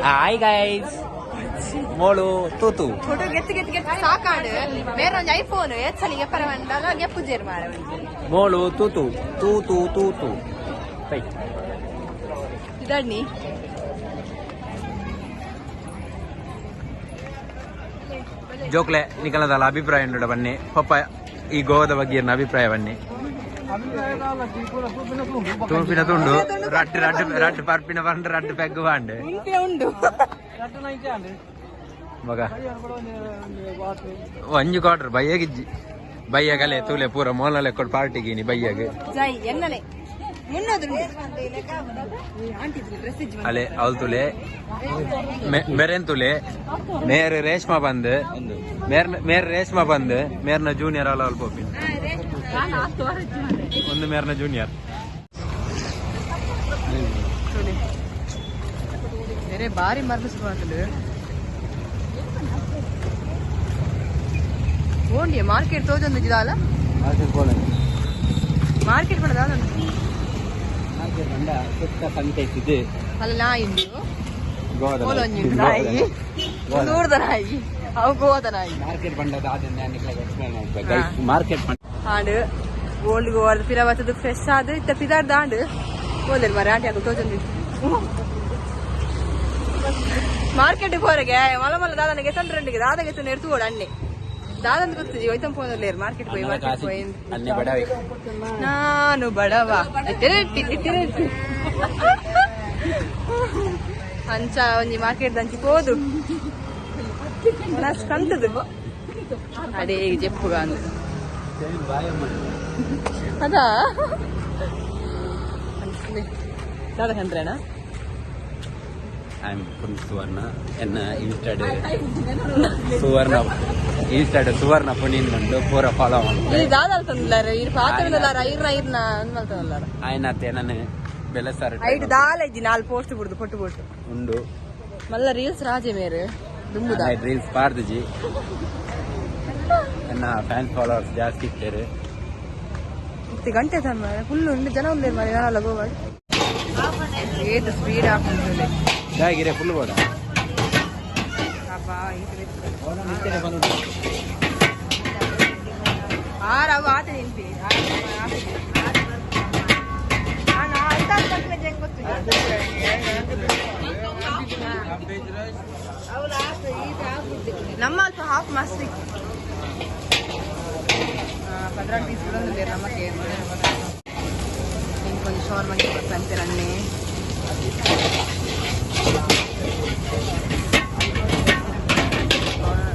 Hi guys ಮೋಳು ತೂತು photo ಗೆತ್ತು ಗೆತ್ತು ಗೆತ್ತು ಸಾಕಾಡು ಬೇರೆ ಒಂಜಿ ಐಫೋನ್ ಏತ್ಸಲಿಗೆ ಪರವಂಡಲ ಗೆಪ್ಪು ಜೇರ್ ಮಾರ ಒಂಜಿ ಮೋಳು ತೂತು ತೂತು ತೂತು ಬೈ ಇದಾಡ್ನಿ ಜೋಕ್ಲೆ ನಿಕಲದಲ್ಲ ಅಭಿಪ್ರಾಯ ಉಂಡು ಬನ್ನಿ ಪಪ್ಪ ಈ ಗೋವಾದ ಬಗ್ಗೆ ಏನ್ ಅಭಿಪ್ರಾಯ ಬನ್ನಿ ತೂಪಿನ ತುಂಡು ರಡ್ಡು ರಡ್ಡು ರಡ್ಡು ಪರ್ಪಿನ ಬಂಡು ರಡ್ಡು ಪೆಗ್ ಬಾಂಡು ಉಂಟೆ ಉಂಡು ಮಗ ಒಂಜಿ ಕ್ವಾರ್ಟರ್ ಬಯ್ಯಗಿಜ್ಜಿ ಬಯ್ಯಗಲೆ ತೂಲೆ ಪೂರ ಮೋಲಲೆ ಕೊಡ್ ಪಾರ್ಟಿಗೀನಿ ಬಯ್ಯಗ್ ಜೈ ಎನ್ನಲೆ ಮುನ್ನೋದು ಆಂಟಿ ಡ್ರೆಸ್ ಇಜ್ಜಿ ಅಲೆ ಅವಳು ತುಲೆ ಮೆರೆನ್ ತುಲೆ ಮೇರ್ ರೇಷ್ಮಾ ಬಂದ್ ಮೇರ್ ಮೇರ್ ರೇಷ್ಮಾ ಬಂದ್ ಮೇರ್ನ ಜೂನಿಯರ್ ಅಲ್ಲ ಅಲ್ಪ ಒಂದು ಮೇರ್ನ ಜೂನಿಯರ್ ಬೇರೆ ಬಾರಿ ಮರ್ಮಿಸ್ ಮಾಡ್ತದೆ ಓಂಡಿಯ ಮಾರ್ಕೆಟ್ ತೋಜೊಂದು ಜಿದಾಲ ಮಾರ್ಕೆಟ್ ಪಡ ದಾದ ಅಲ್ಲ ನಾಯಿ ಉಂಡು ಓಲೊಂಜಿ ಉಂಡು ನಾಯಿ ದೂರದ ನಾಯಿ ಅವು ಗೋವಾದ ನಾಯಿ ಮಾರ್ಕೆಟ್ ಬಂಡದ ಎಕ್ಸ್ಪ್ಲೇನ್ ಮಾರ್ಕೆಟ್ ಹಾಡು ಗೋಲ್ಡ್ ಗೋವಾದ ಪಿರ ಬತ್ತದು ಫ್ರೆಶ್ ಆದ್ ಇತ್ತ ಪಿದಾರ್ ದಾಂಡು ಓದಲ್ ಮರ ಆಂಟಿ ಅದು ತೋಜೊಂದು ಮಾರ್ಕೆಟ್ ಪೋರಗೆ ಮಲ ಮಲ ದಾದನ ಗೆತ್ತಂಡ್ರಂಡಿಗೆ ದಾದ ಗೆತ್ತ ನೆರ್ತು ಓಡ ಅಣ್ಣೆ ದಾದಂದ್ ಗೊತ್ತಿಜಿ ಹೋಯ್ತಂ ಫೋನ್ ಮಾರ್ಕೆಟ್ ಪೋಯಿ ಮಾರ್ಕೆಟ್ ಪೋಯಿ ಅನ್ನೆ ಬಡವಿ ನಾನು ಬಡವ ತಿರುಟ್ಟಿ ತಿರುಟ್ಟಿ. ಅಂಚ ಒಂಜಿ ಮಾರ್ಕೆಟ್ ದಂಚಿ ಪೋದು ಮನಸ್ ಕಂತದು ಅಡೇ ಜೆಪ್ಪುಗ ಅಂದ್ ಅದಾ ದಾದ ಕಂತ್ರೇನಾ I am ಪುನ್ ಸುವರ್ಣ ಎನ್ನ ಇನ್ಸ್ಟಾಡ್ ಸುವರ್ಣ ಇನ್ಸ್ಟಾಡ್ ಸುವರ್ಣ ಪುನೀನ್ ಉಂಡು ಪೂರ ಫಾಲೋ ಇಲ್ಲಿ ದಾದ ಅಲ್ತಂದ್ಲಾರ ಇರ್ ಪಾತ್ರದಲ್ಲಾರ ಐರ್ನ ಐರ್ನ ಅಂದ್ಮಲ್ತದಲ್ಲಾರ ಆಯ್ನಾತೆ ನಾನು ಬೆಲಸಾರ ಐಟ್ ದಾಲ ಇಜ್ಜಿ ನಾಲ್ ಪೋಸ್ಟ್ ಬಿಡುದು ಪೊಟ್ಟು ಪೊಟ್ಟು ಉಂಡು ಮಲ್ಲ ರೀಲ್ಸ್ ರಾಜೆ ಮೇರು ದುಂಬುದ ರೀಲ್ಸ್ ಪಾರ್ದಿಜಿ ನನ್ನ ಫ್ಯಾನ್ ಫಾಲೋವರ್ಸ್ ಜಾಸ್ತಿ ಇರ್ತಾರೆ ಇತ್ತೆ ಗಂಟೆ ತಮ್ಮ ಫುಲ್ ಉಂಡು ಜನ ಉಂದೇರು ಮರೆ ನಾನಲ್ಲ ಗೋವಾಗ ಏತು ಸ್ಪೀಡ್ ಹಾಕುಂಟುಲೆ ದಾಗಿರೆ ಫುಲ್ ಬೋಡ ಅಬ್ಬಾ ಆರ್ ಅವು ಆತ ನಿಂತೀನಿ ನಮ್ಮ ಅಲ್ಪ ಹಾಫ್ ಮಸ್ತ್ ಪದ್ರಾಡ್ ಪೀಸ್ ಕೂಡ ಒಂದು ನಮಗೆ ಇಂಕೊಂದು ಶೋರ್ಮ ಅಂತೀರನ್ನೇ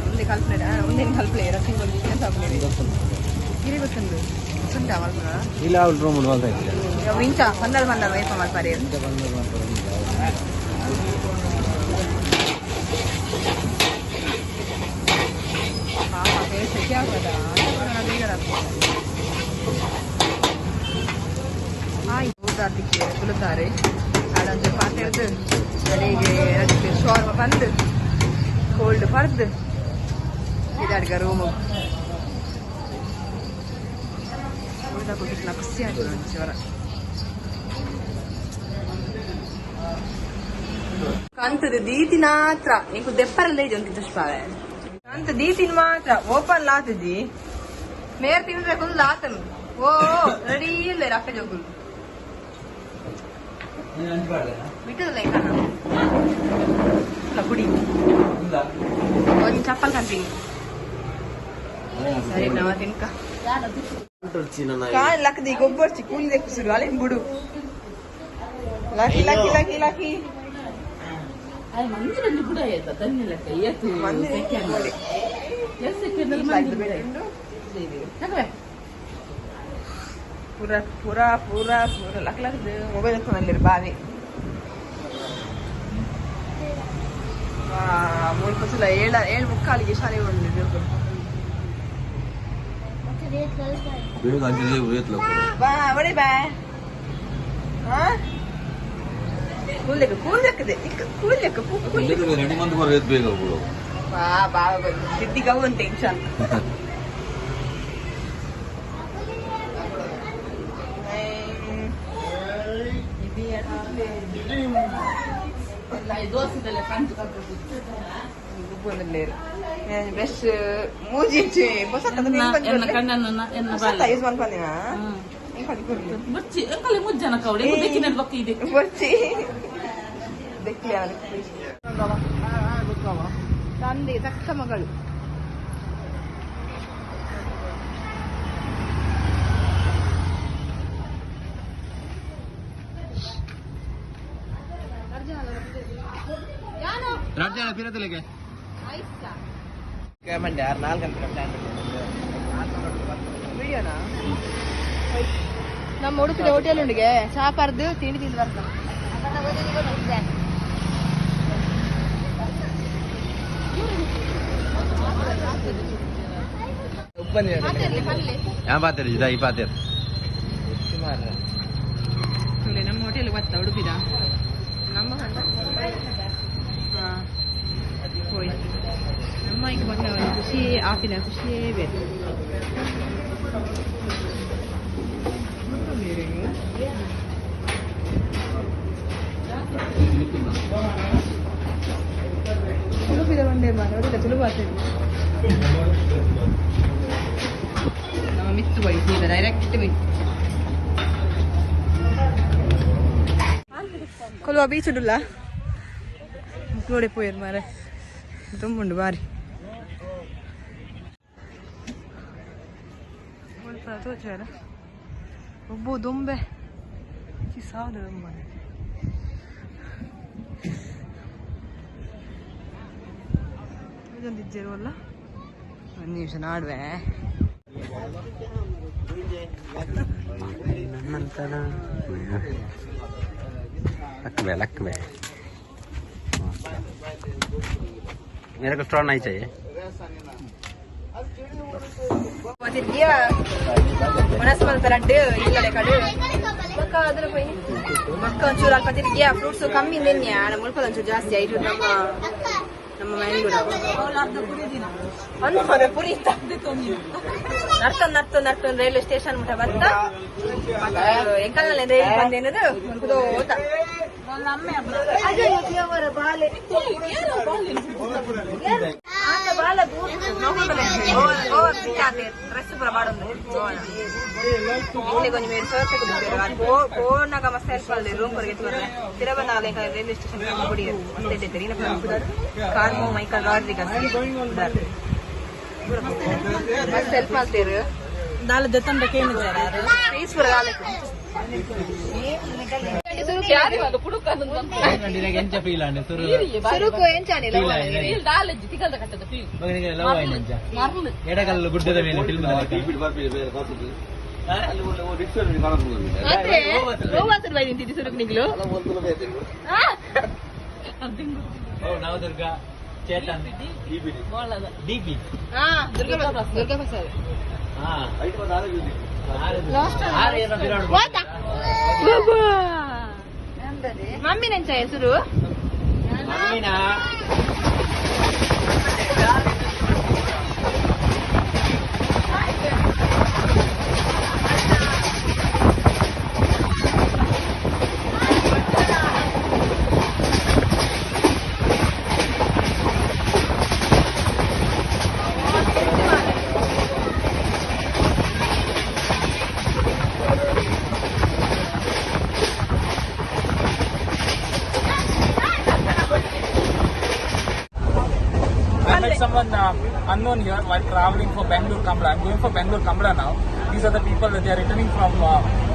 ಒಂದೇ ಕಲ್ಪನೆ ಒಂದೇನು ಕಲ್ಪನೆ ರಸಿಂಗ್ ಒಂದು ಚಿಕನ್ ಸಾಪುನೇರಿ ಗಿರಿ ಗೊತ್ತುಂಡು ಸುಂಟ ಮಲ್ಪುನ ಇಲ್ಲ ಅವ್ಳು ರೂಮ್ ಉಂಡು ಇಂಚ ಪಂದಲ್ ಪಂದಲ್ ವೈಪ ಮಲ್ಪಾರೆ ಪಾಪ ಬೇರೆ ಸೆಕೆ ಆಗ್ತದ ಹಾಯ್ ಊದಾತಿಕ್ಕೆ ಕುಲುತ್ತಾರೆ ಅದೊಂದು ಪಾತ್ರೆದು ಅಡಿಗೆ ಅದಕ್ಕೆ ಶೋರ್ಮ ಬಂದು ಕೋಲ್ಡ್ ಪರ್ದು ಇದಾಡ್ಗ ರೂಮು ಊಟ ಕೊಟ್ಟಿಲ್ಲ ಖುಷಿ ಆಗ್ತದೆ ಒಂಚೂರ ಕಂತದ ದೀತಿನ ಮಾತ್ರ ಇಂಕು ದೆಪ್ಪರಲ್ಲ ಇದೆ ಒಂದು ದುಷ್ಪಾವೆ ಕಂತ ದೀತಿನ ಮಾತ್ರ ಓಪನ್ ಲಾತದಿ ಮೇರ್ ತಿಂದ್ರೆ ಕುಂದು ಲಾತನು ಓ ರೆಡಿ ಇಲ್ಲ ರಫೆ ಜೋಗುಲು ಬಿಟ್ಟದಲ್ಲ ಕಣ ಇಲ್ಲ ಕುಡಿ ಒಂದು ಚಪ್ಪಲ್ ಕಂತೀನಿ ಸರಿ ನಾವ ತಿನ್ಕ ಕಾಲ್ ಲಕ್ಕದಿ ಗೊಬ್ಬರ್ಚಿ ಕೂಲಿ ದೆಕ್ಕಿಸುರು ಅಲ್ಲಿಂದ ಬಿಡು ಲಕ್ಕಿ ಲಕ್ಕಿ ಲಕ್ಕಿ ಲಕ್ಕಿ ಪೂರ ಪೂರ ಪೂರ ಪೂರ ಲಕ್ ಲಕ್ದು ಮೊಬೈಲ್ ಎತ್ಕೊಂಡಲ್ಲಿರು ಬಾವಿ ಮೂರು ಸಲ ಏಳ ಏಳು ಮುಕ್ಕಾಲಿಗೆ ಶಾಲೆ ಬಂದಿದ್ದು ಬಾ ಒಡೆ ಬಾ ಹಾ ಕೂಲ್ಲೆಕ್ಕ ಕೂಲ್ಲೆಕ್ಕದೆ ಕೂಲ್ಲೆಕ್ಕ ರೆಡಿ ಮಂತ್ ಬರೋದು ಬೇಗ ಬಿಡು ಬಾ ಬಾ ಸಿದ್ದಿಗವು ಒಂದು ಟೆನ್ಷನ್ ಬ್ರಷ್ ಮೂಜಿ ಹೊಸ ಯೂಸ್ ಮನ್ಪಂದಿನ ಬೊರ್ಚಿ ದೆಕ್ಲಿ ತಂದೆ ತಕ್ಕ ಮಗಳು. ನಮ್ಮ ಉಡುಪಿದ ಹೋಟೆಲ್ ಉಂಡಿಗೆ ಚಾ ಪರ್ದು ತಿಂಡಿ ತಿಂದು ಬರ್ತಾ. ನಮ್ಮ ಹೋಟೆಲ್ ಗೊತ್ತಾ ಉಡುಪಿದ ನಮ್ಮ ಹೋಯ್ ನಮ್ಮ ಈಗ ಬಂದ ಖುಷಿ ಆಪಿನ ಖುಷಿಯೇ ಬೇರೆ. ತುಳುಪಿದ ಬಂಡೆ ಮಾರ ತುಳು ಭಾಷೆ ನಮ್ಮ ಮಿತ್ತು ಬೈ ಸೀದಾ ಡೈರೆಕ್ಟ್ ಮಿತ್ತು ಕೊಲುವ ಬೀಚ್ ಉಡುಲ್ಲ ನೋಡಿ ಪೋಯರ್ ಮಾರೆ ತುಂಬುಂಡು ಬಾರಿ ತೋಚ ಒಬ್ಬ ದುಂಬೆ ಸಾದ ದುಂಬೆ ಇದೊಂದು ಇಜ್ಜೆರುವಲ್ಲ ಒಂದು ನಿಮಿಷ ನಾಡುವೆ. लक लक मेरे को स्ट्रॉ नहीं चाहिए. ಮಕ್ಕ ಒಂಚೂರು ಅಲ್ಪ ತಿರ್ಗಿಯ ಫ್ರೂಟ್ಸ್ ಕಮ್ಮಿ ನಿನ್ನೆ ಮುಲ್ಪ ಒಂಚೂರು ಜಾಸ್ತಿ ಆಯ್ತು. ನಮ್ಮ ನಮ್ಮ ಮನೆಗೂ ಪುರಿ ನರ್ತೊಂದು ನರ್ತೊಂದು ನರ್ತೊಂದು ರೈಲ್ವೆ ಸ್ಟೇಷನ್ ಮುಟ್ಟ ಬತ್ತ ಎಂಕಲ್ನಲ್ಲಿ ರೈಲ್ ಬಂದೇನದು ಮುಲ್ಕುದೋತ ಡ್ರೆಸ್ ಪೂರ ಪಾಡೊಂದು ಇಲ್ಲಿ ಕೊಂಚ ಮೇರ್ ಸರ್ ಪೋನಾಗ ಮಸ್ತ್ ಹೆಲ್ಪ್ ಆಲ್ದೆ ರೂಮ್ ಕೊರಗೆ ತಿರ ಬಂದಾಗ ರೈಲ್ವೆ ಸ್ಟೇಷನ್ ಕುಡಿಯರು ಮಸ್ತ್ ಎಡ್ಡೆ ಕಾರ್ಮೋ ಮೈಕಲ್ ರಾಡ್ರಿಗಸ್ ಮಸ್ತ್ ಹೆಲ್ಪ್ ಮಾಡ್ತೀರು ದಾಲ ದೆತ್ತಂಡ ಫೀಸ್ ಪೂರ ಎಡಗಲ್ಲು ಗುಡ್ಡದ ಮೇಲೆ film Navadurga Chethan DP Durga Prasad mummy ನೆಂಚ ಹೆಸರು. I met someone unknown here while traveling for Bangalore Kambala. I'm going for Bangalore Kambala now. These are the people that they are returning from,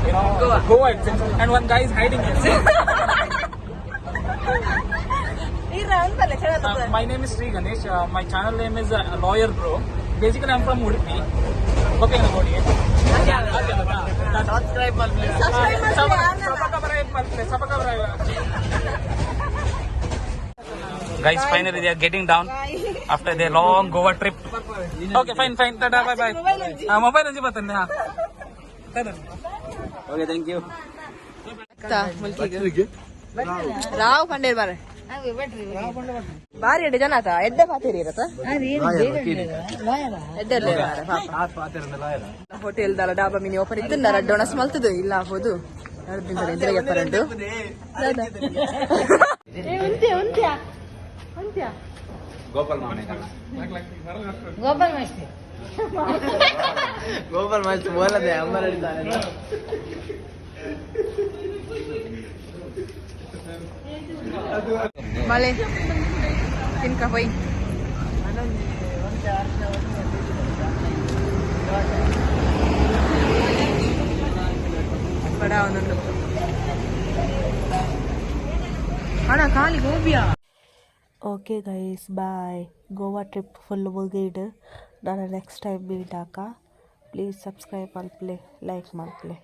you know, Goa. Goa itself. And one guy is hiding here. My name is Sri Ganesh. My channel name is Lawyer Bro. Basically, I'm from Udupi. Okay, Subscribe Guys, finally they are getting down after their long Goa trip. Okay, fine, fine. Tata, bye bye. Mobile ಅಂಜಿ ಬರ್ತದೆ. ಹಾ, okay, thank you. Rao ಪಂಡೇರ್ ಬಾರೆ ಬಾರಿ ಎಡ್ಡೆ ಜನ ಆತ ಎಡ್ಡೆ ಪಾತೇರಿ ಇರತ್ತ ಎಡ್ಡೆ ಹೋಟೆಲ್ ದಾಲ ಡಾಬಾ ಮಿನಿ ಓಪನ್ ಇತ್ತು ರಡ್ಡೋಣ ಸ್ಮಲ್ತದು ಇಲ್ಲ ಹಾಕೋದು. ಎದುರಿಗೆ ಪರಂಡು. ಗೋಪಾಲ್ ಮಾಮೆ. ಗೋಪಾಲ್ ಮೇಸ್ತಿ. ಗೋಪಾಲ್ ಮಾಸ್ಟರ್ ಬೋಲದೆ ಅಮ್ಮರ. ಮಳೆ ತಿನ್ಕ ಪೋಯ್. ಬಡ ಒಂದುಂಡು ಅಣ್ಣ ಖಾಲಿ ಗೋಬಿಯಾ. Okay guys, bye. Goa trip full ಮುಗಿಡು. ನಾನು ನೆಕ್ಸ್ಟ್ ಟೈಮ್ ಮೀಟ್ ಆಕ. ಪ್ಲೀಸ್ ಸಬ್ಸ್ಕ್ರೈಬ್ ಮಲ್ಪಲೆ, ಲೈಕ್ ಮಲ್ಪಲೆ.